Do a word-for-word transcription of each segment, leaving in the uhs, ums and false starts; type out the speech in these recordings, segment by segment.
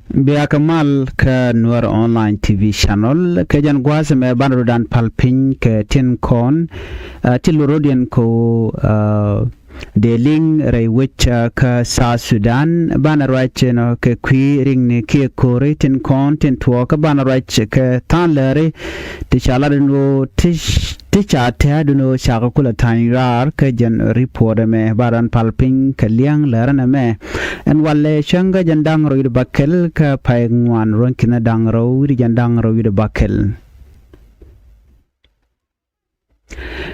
Bia kɛ mal kä Nuer Online T V channel kɛ jɛn gua̱a̱th ɛmɛ banɛ rɔ̱dan pal piny kɛ tin kɔn, ah, ti lurodiɛn ko, ah, dee liŋ rɛy wec, ah, kä South Sudan. Banɛ ruac ɛnɔ kɛ kui̱ riŋni kiɛ ko̱ri tin kɔn tin tuɔɔk kä banɛ ruac kɛ tha̱a̱ŋ lääri ti ca lat ɛn ɣöö ti ti ca tɛ̈dun ɣöö cakɛ kulɛ ta̱ny raar kä jɛn ripuɔt ɛmɛ. Ba rɔ̱dan pal piny kɛ li̱eŋ lärä nɛmɛ. Ɛn walɛ cäŋ kä jɛn da̱ŋ rɛw wi̱cdɛ bäkɛl kä pay ŋuan ruɔ̱n ki̱n da̱ŋ rɛw wi̱cdɛ jɛn da̱ŋ rɛw wi̱cdɛ bäkɛl.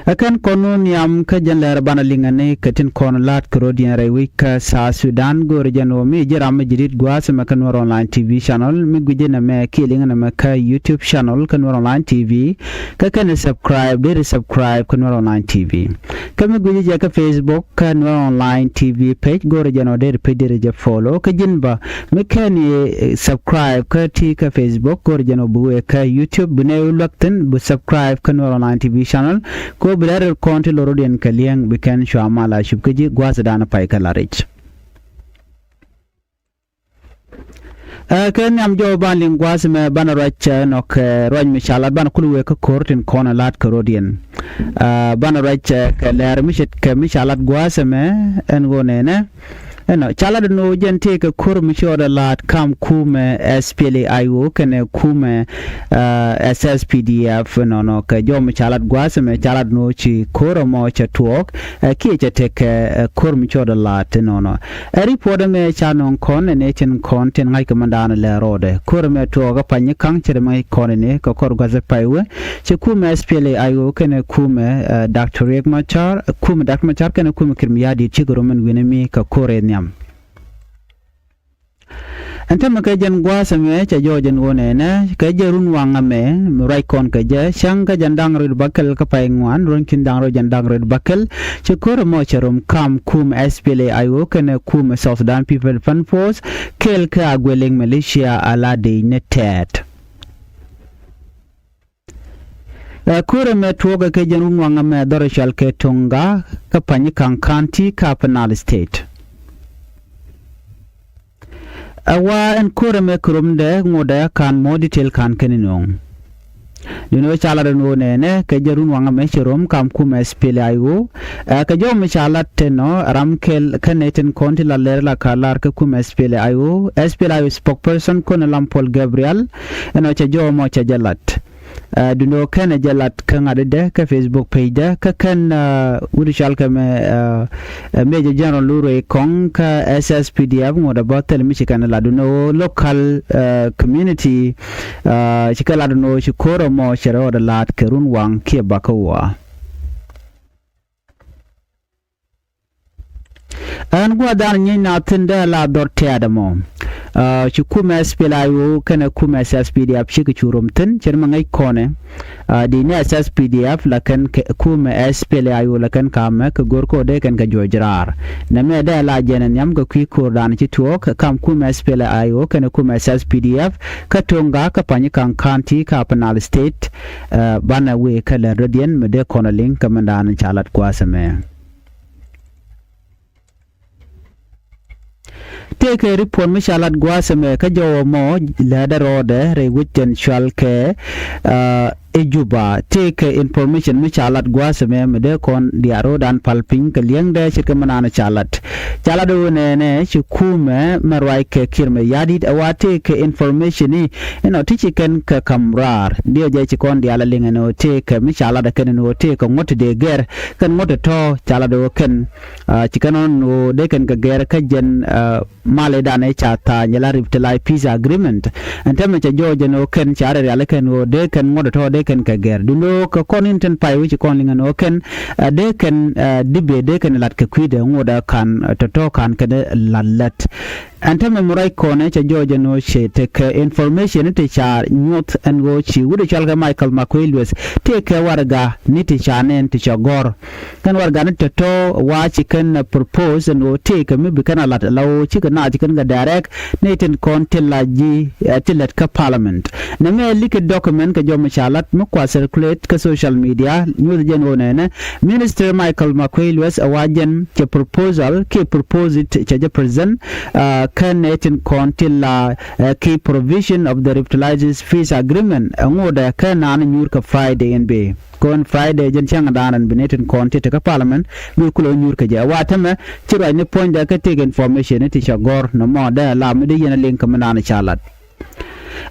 Ɛ kɛn kɔn nu nhiam kä jɛn lärä banɛ liŋɛ ni kɛ tin kɔn la̱t kɛ rɔ̱diɛn rɛy wec kä South Sudan. Go̱o̱rɛ jɛn ɣöö mi ji̱ ram mi ji̱ di̱t gua̱a̱th ɛmɛ kä Nuer Online T V channel, mi gui̱cɛ nɛmɛ kiɛ liŋɛ nɛmɛ kä YouTube channel kä Nuer Online T V. Kä kɛn subscribe, deri subscribe kä Nuer Online T V. Kä mi gui̱cɛ jɛ kä Facebook kä Nuer Online T V page, go̱o̱rɛ jɛn ɔ deri page deri jɛ follow. Kä ji̱n bä mi kɛn i̱, eh, subscribe kä ti kä Facebook, go̱o̱rɛ jɛn ɔ bi wee kä YouTube, bi nɛ luäk thi̱n bi subscribe kä Nuer Online T V channel. Ko bi lɛ rɛl kɔn ti lorodiɛn kɛ li̱eŋ bi kɛn cua mal a cup kä ji̱ gua̱a̱th dan pay kä la rɛc. Ɛ kɛ nhiam jɔw ban liŋ gua̱a̱th mɛ banɛ ruac, ɛ, nɔ kɛ ruac mi ca lat banɛ kul wee kä ko̱r tin kɔn ɛ la̱t kɛ rɔ̱diɛn. Ɛ, banɛ ruac, ɛ, kɛ lɛr mi ce̱tkɛ mi ca lat gua̱a̱th mɛ ɛn ɣöö nɛnɛ. Ɛnɔ ca lat ɛn ɣöö jɛn tëëkɛ ko̱r mi ci ɣɔdɛ la̱t kam kumɛ S P L A I O kɛnɛ kumɛ, ɛ, S S P D F nɔnɔ kɛ jɔw mi ca lat gua̱a̱th mɛ ca lat ɛn ɣöö ci ko̱r ɛmɔ cɛ tuɔɔk, ɛ, kiɛ cɛ tekɛ, ɛ, ko̱r mi ci ɣɔdɛ la̱t nɔnɔ. Ɛ ripuɔt ɛmɛ ca nɔŋ kɔn ɛn ɛ tin kɔn tin ŋa̱ckɛ mɛndan lɛ rɔɔdɛ. Ko̱r ɛmɛ tuɔɔkä Panyikaŋ ce̱t ɛmɛ kɔn ɛn ɛ kɛ kɔr gua̱th ɛ pay wee. Ci kumɛ S P L A I O kɛnɛ kumɛ, ɛ, Doctor Riek Machar, kumɛ Doctor Machar kɛnɛ kumɛ Kiir Mayardit cikɛ rom ɛn wi̱nɛ mi kɛ ko̱r ɛ nhiam. Ɛn tämɛ kɛ jɛn gua̱a̱th ɛmɛ cɛ jɔɔc ɛn ɣöö nɛnɛ kɛ jɛ run waŋ ɛmɛ mi ruac kɔn kɛ jɛ cäŋ kä jɛn da̱ŋ rɛw bäkɛl kä pay ŋuan ruɔ̱n ki̱n da̱ŋ rɛw jɛn da̱ŋ rɛw bäkɛl. Ci ko̱r ɛmɔ cɛ rom kam kum S P L A I O kɛnɛ kum South Sudan People Defense Force kɛɛl kɛ Agwelek militia a la dec ni tɛɛt. Ɛ ko̱r ɛmɛ tuɔɔkɛ kɛ jɛn run waŋ ɛmɛ dhɔr cɔal kɛ Tonga kä Panyikaŋ County kä Upper Nile State. Ɛ wa ɛn ko̱r ɛmɛ kɛ romdɛ ŋotdɛ ka̱n mɔ detail ka̱n kɛn inɔŋ. Duundɛ ɣöö ca lat ɛn ɣöö nɛnɛ kɛ jɛ run waŋ ɛmɛ cɛ rom kam kumɛ S P L A I O. Ɛ kɛ jɔw mi ca lat tɛn ɔ ram kɛl kɛnɛ tin kɔn ti la lɛr la ka lar kɛ kumɛ S P L A I O, S P L A I O spokesperson Colonel Lampol Gabriel. Ɛn ɔ cɛ jɔw mɔ cɛ jɛ lat. Ɛ duundɛ ɣöö kɛnɛ jɛ lat kä ŋa̱t idɛ kä Facebook page dɛ kä kɛn, ɛ, wut cɔal kɛ mɛ, ɛ, ɛ, Major General Lurey Kɔŋ kä S S P D F ŋot ɛ bä thil mi ci kɛn lat duundɛ ɣöö local, ɛ, community, ɛ, ci kɛ lat duundɛ ɣöö ci ko̱r ɛmɔ cɛ rɔɔdɛ la̱t kɛ run waŋ kiɛ bakä wua. Ɛn gua̱a̱th dan nyieeny na thi̱n dee la dhɔr tɛ̈t ɛmɔ. Ɛ, ci kumɛ S P L A I O kɛnɛ kumɛ S S P D F cikɛ cu rom thi̱n ce̱t mɛ ŋäc kɔnɛ. Ɛ, di ni S S P D F la kɛn kɛ kumɛ S P L A I O la kɛn kamɛ kɛ go̱r kɔ dee kɛn kɛ juɔc raar. Nɛmɛ dee la jɛn ɛ nhiam kɛ kui̱ ko̱r dan ci tuɔɔk kam kumɛ S P L A I O kɛnɛ kumɛ S S P D F kä Tonga kä Panyikaŋ County kä Upper Nile State. Ɛ, banɛ wee kä lɛr dɔ̱diɛn mi dee kɔn ɛ liŋ kä mɛn dan ca lat gua̱a̱th ɛmɛ. Tëëkɛ ripuɔt mi ca lat gua̱a̱th ɛmɛ kä jɔwä mɔ läätdä rɔɔdɛ rɛy wec tin cɔal kɛ, ɛ, i̱ Juba. Tëëkɛ information mi ca lat gua̱a̱th ɛmɛ mi dee kɔn diaal rɔɔdan pal piny kɛ li̱eŋdɛ ce̱tkɛ mi naan ca lat. Ca lat ɣöö nɛnɛ ci kumɛ mɛ ruac kɛ Kiir Mayardit ɛ wa tëëkɛ information i̱ inɔ ti ci kɛn kɛ ka̱m raar. Diɛ jɛ ci kɔn diaal ɛ liŋ ɛn ɣöö tëëkɛ mi ca lat ɛ kɛn ɛn ɣöö tëëkɛ ŋuɔ̱t ti dee gɛr kɛn ŋuɔ̱t tɔ̱tɔ̱ ca lat ɣöö kɛn, ɛ, ci kɛn ɣän ɣöö dee kɛn kɛ gɛr kä jɛn, ɛ, malidan ɛ ca tha̱a̱ny ɛ la revitalized peace agreement. Ɛn täämɛ cɛ jɔɔc ɛn ɣöö kɛn ca rɛ rial ɛ kɛn ɣöö dee kɛn ŋuɔ̱t tɔ̱tɔ̱ dee kɛn kɛ gɛr duundɛ ɣöö kɛ kɔn in tin pay wec ci kɔn liŋ ɛn ɣöö kɛn, ɛ, dee kɛn, ɛ, debate dee kɛn lat kɛ kui̱dɛ ŋotdɛ ka̱n, ɛ, tɔ̱tɔ̱ ka̱n kɛn ɛ la̱t lät. Ɛn täämɛ mi ruac kɔnɛ cɛ jɔɔc ɛn ɣöö cɛ tekɛ information ti ca nyuɔth ɛn ɣöö ci wut ɛ cɔal kɛ Michael Makuei Lueth tëëkɛ warɛga ni ti ca nɛn ti cɛ gɔ̱r. Kɛn warɛga ni tɔ̱tɔ̱ wa ci kɛn, ɛ, propose ɛn ɣöö tëëkɛ mi bi kɛn a lat la ɣöö cikɛ naath ci kɛn kɛ direct ni tin kɔn ti la ji̱, ɛ, ti lät kä parliament. Nɛmɛ likɛ document kɛ jɔw mi ca lat mi kua circulate kä social media nyuɔth jɛn ɣöö nɛnɛ Minister Michael Makuei Lueth ɛ wa jɛn cɛ proposal kiɛ propose it cɛ jɛ present, ɛ, Kɛn ɛ tin kɔn ti la ɛ key provision of the revitalized peace agreement ɛ ŋot ɛ kɛn naan nyuur kɛ Friday in bi kɔn Friday jɛn cäŋ daan rɛn bi ni tin kɔn ti tekä parliament bi kulɛ nyuur kɛ jɛ wa tämɛ. Ci ruacni puɔ̱nydɛ kä tëk information ni ti cɛ gɔr nɔmɔ dee la mi dee yɛn a liŋ kä mi naan ca lat.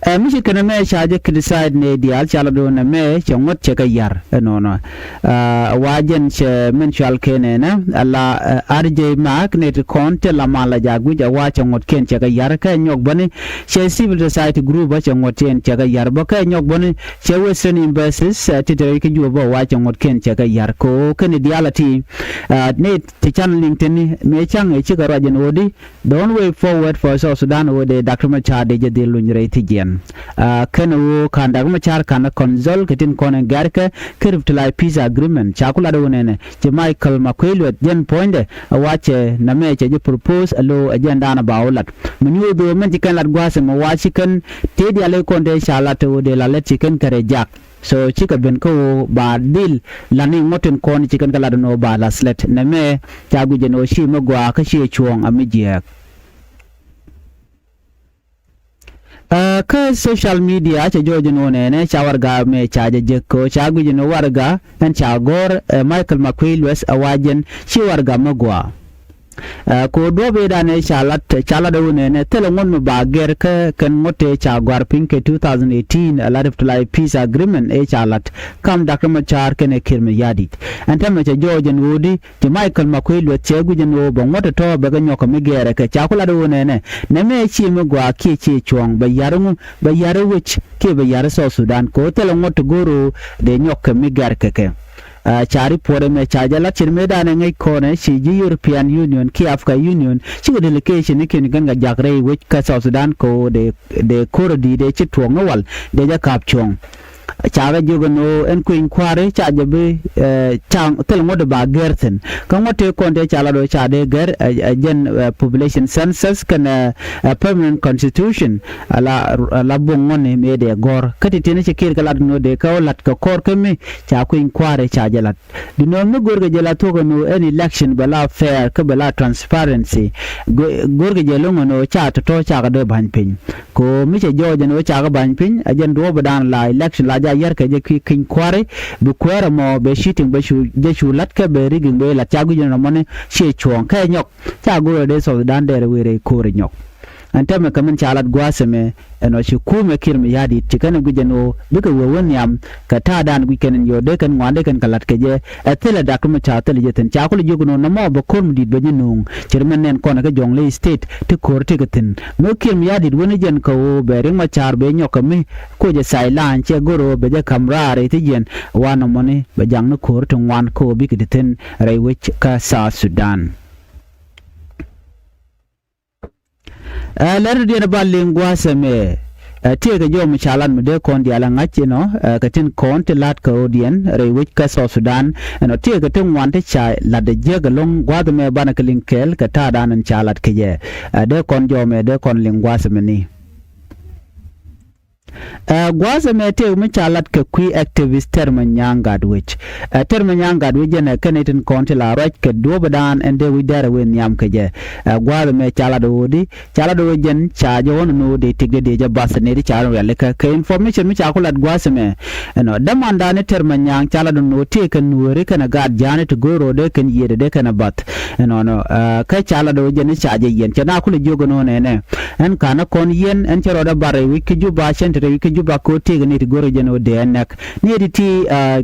Ɛ mi ci kɛn mɛ ca jɛ criticize ni diaal ca la doon nɛ mɛ cɛ ŋuɔ̱t cɛ kɛ yar ɛnɔnɔ. Ɛ wa jɛn cɛ mɛn cual kɛ nɛnɛ ala R J Mark ni ti kɔn ti la mal la ja guic ɛ wa cɛ ŋuɔ̱t kɛn cɛ kɛ yar kɛ nyɔk bäni cɛ civil society group ɛ cɛ ŋuɔ̱t kɛn cɛ kɛ yar bä kɛ nyɔk bäni cɛ Western embassies ɛ ti te rɛy kä juɔp ɛ wa cɛ ŋuɔ̱t kɛn cɛ kɛ yar kɛ ɣöö kɛn diaal a ti. Ɛ ni ti can liŋ tini mëë caŋ ɛ cikɛ ruac ɛn ɣöö di The only way forward for South Sudan ɣöö dee Doctor Machar dee jɛ dhil luny rɛy thi̱jiɛn. Ɛ kɛn ɣöö ka̱n Doctor Machar ka̱n consult kɛ tin kɔn in gɛ̈rkɛ kä revitalized peace agreement ca ku lat ɣöö nɛnɛ ci Michael Makuei Lueth jɛn puɔ̱nydɛ ɛ wacɛ nɛmɛ cɛ jɛ propose ɛ lo̱o̱ ɛ jɛn da̱a̱n ɛ ba wä lat. Mi nyuuth ɣöö mɛn ci kɛn lat gua̱a̱th ɛmɛ wa̱a̱ ci kɛn tëë diaal ɛ kɔn dee ca lat ɣöö dee la lät ci kɛn kɛ rɛy jak. So cikɛ ben kä ɣöö ba dhil la̱t ni ŋuɔ̱t tin kɔn ci kɛn kɛ lat ni ɣöö ba la̱th lät nɛmɛ ca guic ɛn ɣöö ci mi gɔaa kä ci cuɔ̱ɔ̱ŋ a mi jiääk. Ɛ kä social media cɛ jɔɔc ɛn ɣöö nɛnɛ ca warɛga mɛ ca jɛ jek kɛ ɣöö ca guic ɛn ɣöö warɛga ɛn ca gɔ̱r ɛ Michael Makuei Lueth ɛ wa jɛn ci warɛga mi gɔaa. Ɛ kɛ ɣöö duɔ̱ɔ̱p ëëdan ëë ca lat ca lat ɛ ɣöö nɛnɛ thilɛ ŋuɔ̱t mi ba gɛr kä kɛn ŋuɔ̱t tëë ca gɔ̱a̱r piny kɛ two thousand eighteen ɛ lat revitalized peace agreement ëë ca lat kam Doctor Machar kɛnɛ Kiir Mayardit. Ɛn täämɛ cɛ jɔɔc ɛn ɣöö di ci Michael Makuei Lueth cɛ guic ɛn ɣöö bɛ ŋuɔ̱t tɔ̱tɔ̱ bɛ kɛ nyɔk kɛ mi gɛɛrɛ kɛ ca ku lat ɣöö nɛnɛ nɛmɛ ci mi gɔaa kiɛ ci cuɔ̱ɔ̱ŋ bɛ ya̱r ŋu bɛ ya̱r wec kiɛ bɛ ya̱r South Sudan kɛ ɣöö thilɛ ŋuɔ̱t ti go̱o̱r ɣöö dee nyɔk kɛ mi gɛr kɛ kɛ. Ɛ ca report ɛmɛ ca jɛ lat cin mëëdan ɛ ŋäc kɔnɛ ci ji̱ European Union kiɛ Africa Union cikɛ delegation ni kiɛn kɛn kɛ jak rɛy wec kä South Sudan kɛ ɣöö dee dee ko̱r ɛ di̱i̱t ëë ci tuɔɔk ni wal dee jɛ ka̱p cuɔ̱ɔ̱ŋ. Ca kɛ jiök ɛn ɣöö ɛn kui̱ny kua̱ri ca jɛ bi ɛ ca̱ŋ thil ŋuɔ̱t ba gɛr thi̱n kä ŋuɔ̱t tëë kɔn tëë ca lat ɣöö ca dee gɛr ɛ jɛn ɛ population census kɛnɛ ɛ permanent constitution. Ala ala buɔ̱ŋ ŋuɔ̱tni mëë dee gɔ̱r kä ti ti̱ni ci Kiir kɛ lat ɛn ɣöö dee kɛ ɣöö la̱t kɛ kɔr kä mi ca kui̱ny kua̱ri ca jɛ la̱t. Di nööŋ mi görkɛ jɛ la thuɔ̱k ɛn ɣöö ɛn election bɛ la fair kä bɛ la transparency. Gö- görkɛ jɛ lo̱ŋ ɛn ɣöö ca tɔ̱tɔ̱ cakɛ dee ba̱ny piny. Kɛ ɣöö mi cɛ jɔɔc ɛn ɣöö cakɛ ba̱ny piny a jɛn duɔ̱ɔ̱p dan la election la ja yär kɛ jɛ ki kiny kua̱ri bi kuäär ɛmɔ bɛ cheating bɛ cu jɛ cu la̱t kɛ bɛ rigging bɛ la̱t ca guic ɛn ɣöö mɔni ciɛ cuɔ̱ɔ̱ŋ kɛ nyɔk. Ca go̱o̱rɛ dee South Sudan dɛɛr ɛ wëë rɛy ko̱o̱r ɛ nyɔk. Ɛn täämɛ kɛ min ca lat gua̱a̱th ɛmɛ ɛn ɔ ci kuumɛ Kiir Mayardit ci kɛn ɛ guic ɛn ɣöö bikɛ wee wä nhiam kɛ ta̱a̱dan guic kɛn ɛn yɔɔ dee kɛn ŋuan dee kɛn kɛ la̱t kɛ jɛ. Ɛ thilɛ dak mi ca thilɛ jɛ thi̱n ca kulɛ jiök ɛn ɣöö nɔmɔ bɛ ko̱r mi di̱i̱t bɛ ji̱ nuŋ ci ri mɛn nɛn kɔn ɛ kä Jonglei State ti ko̱r ti kɛ thi̱n. Mi Kiir Mayardit wen i̱ jɛn kɛ ɣöö bɛ Riek Machar bɛ nyɔk kɛ mi kucɛ sideline cɛ go̱r ɣöö bɛ jɛ ka̱m raar i̱ thi̱ jiɛn. Wa nɔmɔni bɛ jaŋni ko̱r ti ŋuan kä ɣöö bikɛ ti thi̱n rɛy wec kä South Sudan. Ɛ lɛr diɛn ba liŋ gua̱a̱th ɛmɛ. Ɛ tiɛɛkɛ jɔw mi ca lat mi dee kɔn diaal ɛ ŋa̱c inɔ ɛ kɛ tin kɔn ti la̱t kɛ ɣöö diɛn rɛy wec kä South Sudan. Ɛnɔ tiɛɛkɛ ti ŋuan ti ca lat ɛ jiäk ɛlɔ̱ŋ gua̱a̱th ɛmɛ banɛ kɛ liŋ kɛɛl kɛ ta̱a̱dan in ca lat kɛ jɛ. Ɛ dee kɔn jɔw mɛ dee kɔn liŋ gua̱a̱th ɛmɛ ni. Ɛ gua̱a̱th ɛmɛ tëëk mi ca lat kɛ kui̱ activist Tɛr Manyaŋ Gatwec. Ɛ Tɛr Manyaŋ Gatwec jɛn ɛ kɛn itin kɔn ti la ruac kɛ duɔ̱ɔ̱pdan ɛn dee wi̱c dɛrɛ wee nhiam kɛ jɛ. Ɛ gua̱a̱th ɛmɛ ca lat ɣöödi ca lat ɣöö jɛn ca jɛ ɣɔn ɛn ɣöö dee tik dee dee jɛ bath nɛy ti ca rɔ rialikä kɛ information mi ca ku lat gua̱a̱th ɛmɛ. Ɛnɔ dämandan ni Tɛr Manyaŋ ca lat ɛn ɣöö tëëk kɛn nuääri kɛn ɛ gaat ja̱a̱ni ti go̱o̱r ɣöö dee kɛn yiëëdɛ dee kɛn ɛ bath. Ɛnɔnɔ kä ca lat ɣöö jɛn i̱ ca jɛ yiɛn cɛ na kulɛ jiök ɛn ɣöö nɛnɛ. Ɛn ka̱n ɛ kɔn yɛn ɛn cɛ rɔɔdɛ bar rɛy wi̱c kä Juba cɛn te rɛy wi̱c kä Juba kɛ ɣöö tëëk ɛ nɛy ti go̱rɛ jɛn ɣöö dee ɛ nɛk. Nɛy ti ti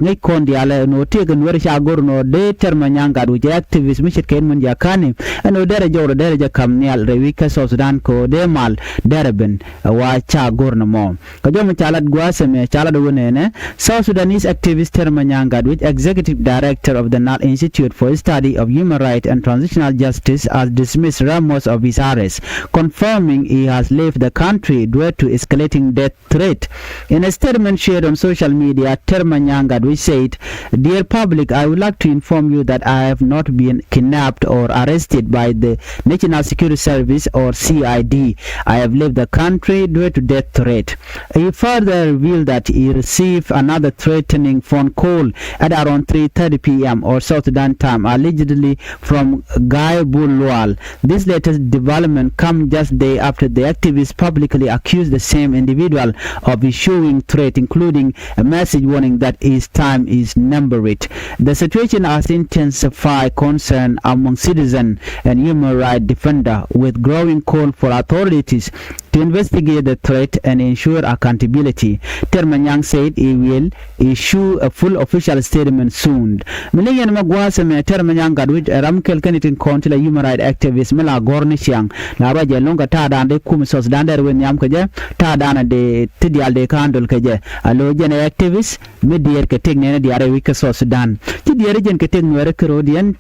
ŋäc kɔn diaalɛ ɛn ɣöö tëëk ɛ nuɛr ca go̱r ɛn ɣöö dee Tɛr Manyaŋ Gatwec ɛ activist mi ce̱tkɛ ɛn mun jiakäni ɛn ɣöö derɛ jɔwdɛ derɛ jɛ ka̱m nhial rɛy wi̱c kä South Sudan kɛ ɣöö dee mal derɛ ben ɛ wa ca go̱r nɔmɔ. Kɛ jɔmɛ ca lat gua̱a̱th ɛmɛ ca lat ɣöö nɛnɛ South Sudanese activist Tɛr Manyaŋ Gatwec, executive director of the Nile Institute for Study of Human Rights and Transitional Justice, has dismissed rumors of his arrest, confirming he has left the country due to escalating death threat. In a statement shared on social media, Terma Nyangat, which said, "Dear public, I would like to inform you that I have not been kidnapped or arrested by the National Security Service or C I D. I have left the country due to death threat." He further revealed that he received another threatening phone call at around three thirty p m or South Sudan time, allegedly from Guy Bul Lual. This latest development comes just day after the activist publicly accused the same individual of issuing threat, including a message warning that his time is numbered. The situation has intensified concern among citizens and human rights defenders, with growing call for authorities to investigate the threat and ensure accountability. Termanyang said he will issue a full official statement soon. Mi ni yɛn mɛ gua̱a̱th ɛmɛ Termanyang Gatwec ɛ ram kɛl kɛn itin kɔn ti la human rights activist mi la gɔ̱r ni ciaŋ la ruacɛ lo̱ŋ kɛ ta̱a̱dan dee kum South Sudan dee rɛ wee nhiam kɛ jɛ, ta̱a̱dan dee ti diaal dee ka̱a̱n dol kɛ jɛ. A lo̱ jɛn ɛ activist mi diɛɛr kɛ tëk nɛɛni diaal rɛy wi̱c kä South Sudan. Ci diɛɛr jɛn kɛ tëk Nuɛɛri kärɔ̱diɛn,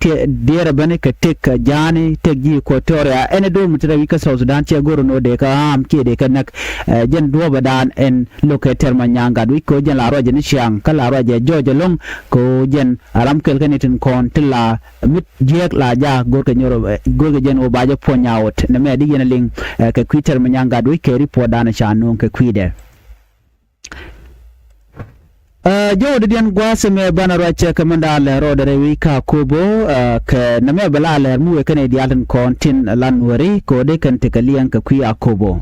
diɛɛr ɛ bäni kɛ tëk Jaani, tëk ji̱ Equatoria, ɛn ɛ do̱r mi te rɛy wi̱c kä South Sudan ciɛ go̱r ɛn ɣöö dee kɛ aam kiɛ dee kɛ näk. Jɛn duɔ̱ɔ̱pädan ɛn lo̱kɛ Termanyang Gatwec kɛ ɣöö jɛn la ruacɛ ni ciaŋ kä la ruacɛ jɔɔc ɛlɔ̱ŋ kɛ ɣöö jɛn a ram kɛl kä ni tin kɔn ti la mi jiääk la jaak go̱rkɛ nyɔr, go̱rkɛ jɛn ɣöö ba jɛ puɔ̱ny a ɣöt nɛmɛ di yɛn ɛ liŋ kɛ kui̱ Termanyang Gatwec kɛ ripuɔtdan ca nööŋ kɛ kui̱dɛ. Jɔwdädiɛn gua̱a̱th ɛmɛ banɛ ruac kɛ mɛn da̱a̱ lɛr rɔɔdɛ rɛy wi̱i̱ kä Akobo kɛ nɛmɛ bɛ la lɛr mi wëë kɛnɛ diaal tin kɔn tin la Nuɛri kɛ ɣöö dee kɛn tekɛ liɛŋ kɛ kui̱ Akobo.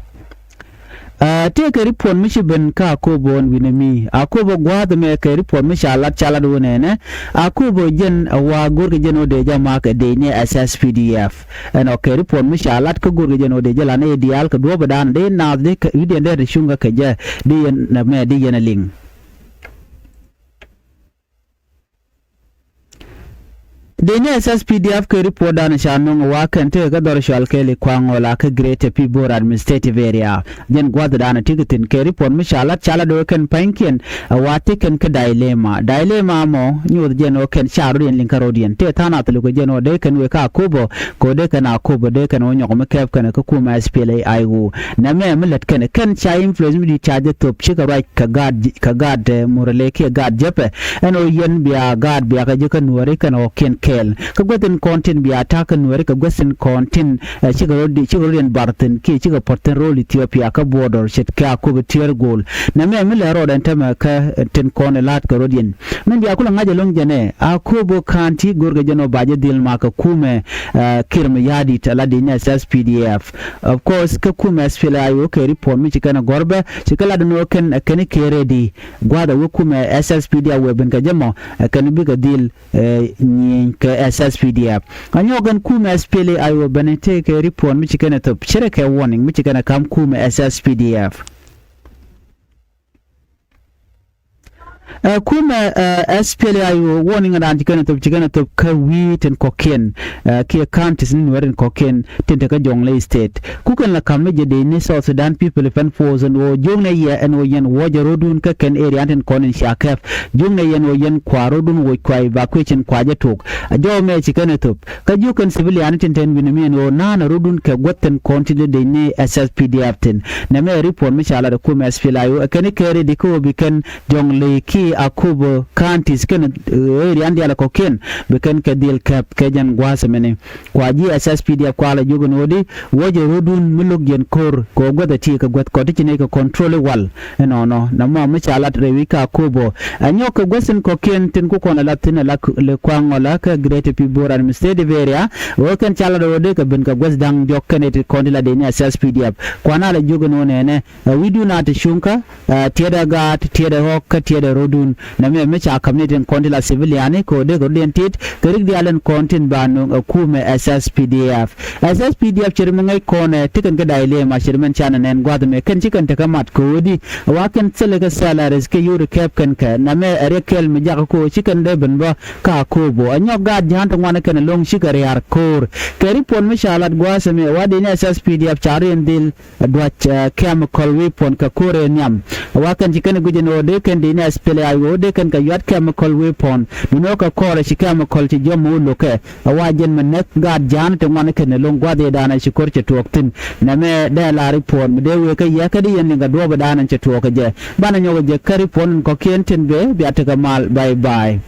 Tëëkɛ ripuɔt mi ci ben kä Akobo ɛn wi̱nɛ mi Akobo gua̱a̱th ɛmɛ kɛ ripuɔt mi ca lat ca lat wä nɛnɛ. Akobo jɛn ɛ wa go̱rkɛ jɛn ɣöö dee jɛ ma̱a̱k ɛ dee ni S S P D F. Ɛn ɔ kɛ ripuɔt mi ca lat kä go̱rkɛ jɛn ɣöö dee jɛ lan ɛ diaal kɛ duɔ̱ɔ̱pädan dee naath dee wi̱cdiɛn dee te cuŋ kä kɛ jɛ dee yɛn nɛmɛ dee yɛn ɛ liŋ. Dee ni S S P D F kɛ ripuɔtdan ca nöŋ ɛ wa kɛn tëëkɛ kä dhɔr cual kɛɛl i̱ Kuaŋ Ɣɔla kä Greater Pibor Administrative Area. Jɛn gua̱thdan ɛ ti kɛ thi̱n kɛ ripuɔt mi ca lat ca lat do̱ kɛn pa̱nykiɛn ɛ wa ti kɛn kä dilemma. Dilemma mɔ nyuɔth jɛn ɣöö kɛn ca rɔ̱diɛn liŋ kä rɔ̱diɛn tëë tha̱a̱ŋ nath lukɛ jɛn ɣöö dee kɛn wëë kä Akobo kɛ ɣöö dee kɛn Akobo dee kɛn ɣöö nyɔk mi kɛɛp kɛn kä kumɛ S P L A I O. Nɛmɛ mi lät kɛn kɛn ca influence mi di̱i̱t ca jɛ thop cikɛ ruac kɛ gaat kɛ gaat Murle kiɛ gaat Jɛpɛ. Ɛn ɣöö yɛn bia gaat bia kɛ ji̱ kä Nuääri kɛn ɣɔ̱kiɛn kɛɛl kä guäth in kɔn tin bia ta̱a̱ kä Nuääri kɛ guäth in kɔn tin cikɛ rɔ̱diɛn bar thi̱n kiɛ cikɛ puɔ̱t thi̱n ro̱l Ethiopia kä border ce̱tkɛ Akobo tiɛɛr go̱o̱l. Nɛmɛ mi lɛ rɔɔdɛ ɛn täämɛ kä tin kɔn ɛ la̱a̱t kɛ rɔ̱diɛn. Min bia kulɛ ŋa̱c ɛlɔ̱ŋ jɛnɛ Akobo County go̱rkɛ jɛn ɔ ba jɛ dhil ma kɛ kumɛ Kiir Mayardit ala di̱ny S S P D F. Of course kä kumɛ S P L A I O kɛ ripuɔt mi ci kɛn ɛ gɔ̱r bä ci kɛ lat ɛn ɣöö kɛn ɛ kɛn i̱ kɛ ready gua̱a̱th ɛ wä kumɛ S S P D F wëë ben kɛ jɛ mɔ ɛ kɛn bikɛ dhil nyieny kɛ S S P D F. Anyɔk ɛn kumɛ S P L A I O bɛn tëëkɛ ripuɔt mi ci kɛn ɛ thop ce̱tkɛ warning mi ci kɛn ɛ ka̱m kumɛ S S P D F. Ɛ kumɛ S P L A I O warning ɛ raan ci kɛn ɛ thop ci kɛn ɛ thop kä wi̱i̱ tin kɔ̱kiɛn kiɛ counties ni Nuɛɛr tin kɔ̱kiɛn tin te kä Jonglei State. Kukɛn la ka̱m ni jɛ dee ni South Sudan People Defense Force ɛn ɣöö jiöknɛ yɛ ɛn ɣöö yɛn wuɔ̱cɛ ro̱dun kä kɛn area tin kɔn in cia kɛp. Jiöknɛ yɛ ɛn ɣöö yɛn kua ro̱dun wuɔ̱c kua evacuation kua jɛ tok. A jɔw mɛ ci kɛn ɛ thop. Kä jiökɛn civilian tin te ɛn wi̱ni mi ɛn ɣöö na̱a̱n a ro̱dun kɛ guäth tin kɔn ti dee dee ni S S P D F tin. Nɛmɛ ripuɔt mi ca lat ɛ kumɛ S P L A I O ɛ kɛn i̱ kɛ ready kä ɣöö bi kɛn Jonglei kiɛ Akobo counties kɛn area diaal kɔ̱kiɛn bi kɛn kɛ dhil kɛp kɛ jɛn gua̱a̱th ɛmɛni. Kua ji̱ S S P D F kua la jiök ɛn ɣöö di wuɔ̱cɛ ro̱dun mi lo̱k yɛn ko̱r kɛ ɣöö guäth ɛ ti kɛ guäth kɔt ti ci nɛy kɛ control i̱ wal. Ɛnɔnɔ nɛmɔ mi ca lat rɛy wi̱c kä Akobo. Ɛ nyɔk kɛ guäth tin kɔ̱kiɛn tin ku kɔn ɛ lath thi̱n ɛ la Kuaŋ Ɣɔla kä Greater Pibor Administrative Area ɣöö kɛn ca lat ɣöö dee kɛ ben kɛ guäth da̱ŋ diɔ̱k kɛn ɛ ti kɔn ti la dee ni S S P D F. Kuan a la jiök ɛn ɣöö nɛnɛ ɛ wi̱cdun a te cuŋkä. Tiɛɛdɛ gaat tiɛɛdɛ ɣɔ̱k kä tiɛɛdɛ ro̱dun. Nɛmɛ mi ca ka̱m ni tin kɔn ti la civiliani kɛ ɣöö dee kɛ ro̱diɛn tit kɛ rik diaal ɛn kɔn tin ba nöŋ ɛ kumɛ S S P D F. S S P D F ce̱t mi ŋäc kɔn ɛ ti kɛn kä da̱c lëë ma ce̱t mɛn canɛ nɛn gua̱th ɛmɛ kɛn ci kɛn tekä mat kɛ ɣöö di ɛ wa kɛn thilɛ kɛ salaries kɛ yuri kɛp kɛn kɛ nɛmɛ ɛ riɛk kɛl mi jakä ko̱o̱r ci kɛn dee ben bä. Kä Akobo ɛ nyɔk gaat ja̱a̱n ti ŋuan kɛn ɛlɔ̱ŋ cikɛ ria̱r ko̱o̱r. Kɛ ripuɔt mi ca lat gua̱a̱th ɛmɛ ɛ wa di ni S S P D F ca riɛn dhil duac chemical weapon kɛ ko̱r ëë nhiam. Wa kɛn ci kɛn guic ɛn ɣöö dee kɛn di ni S P L A I O dee a ɣöö dee kɛn kɛ yuat chemical weapon. Duundɛ ɣöö kɛ kɔrɛ ci chemical ci jiɔam mi wä lo̱kɛ. A wa jɛn mi näk gaat ja̱a̱n ti ŋuan kɛn ɛ lo̱ŋ gua̱th ëëdan a ci ko̱r cɛ tuɔɔk thi̱n. Nɛmɛ dee la report mi dee wëë kä yɛ kä di yɛn liŋ kɛ duɔ̱ɔ̱p ëëdan ɛn cɛ tuɔɔk kɛ jɛ. Banɛ nyɔk ɛ jɛ kä report in kɔ̱kiɛn tin bee bia tekɛ mal. Bye bye.